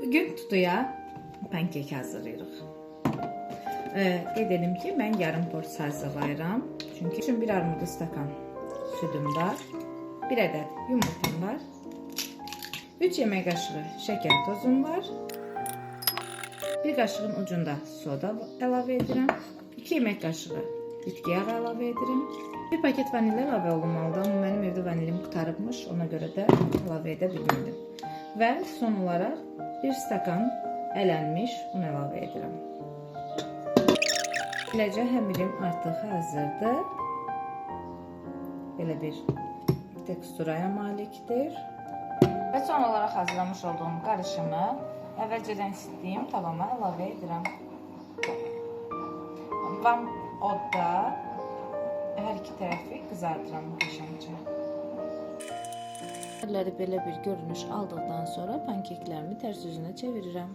Bugün tutuya pankek hazırlayırıq. Qeyd edim ki, mən yarım porsiya hazırlayıram. Çünki üçün bir armudu stakan südüm var. Bir ədəd yumurtam var. 3 yemək qaşığı şəkər tozum var. Bir qaşığın ucunda soda əlavə edirəm. 2 yemək qaşığı bitki yağı əlavə edirəm. Bir paket vanil əlavə olunmalıdır, amma mənim evdə vanilim qurtarıbmış, ona görə də əlavə edə bilmədim. Və son olaraq bir stakan ələnmiş un əlavə edirəm. Beləcə həmirim artıq hazırdır. Belə bir teksturaya malikdir. Və son olaraq hazırlamış olduğum qarışımı əvvəlcədən isitdiyim tavama əlavə edirəm. Vam odda hər iki tərəfi qızardıram qəşəngcə. Əlləri belə bir görünüş aldıqdan sonra pankeklərimi tərs üzünə çevirirəm.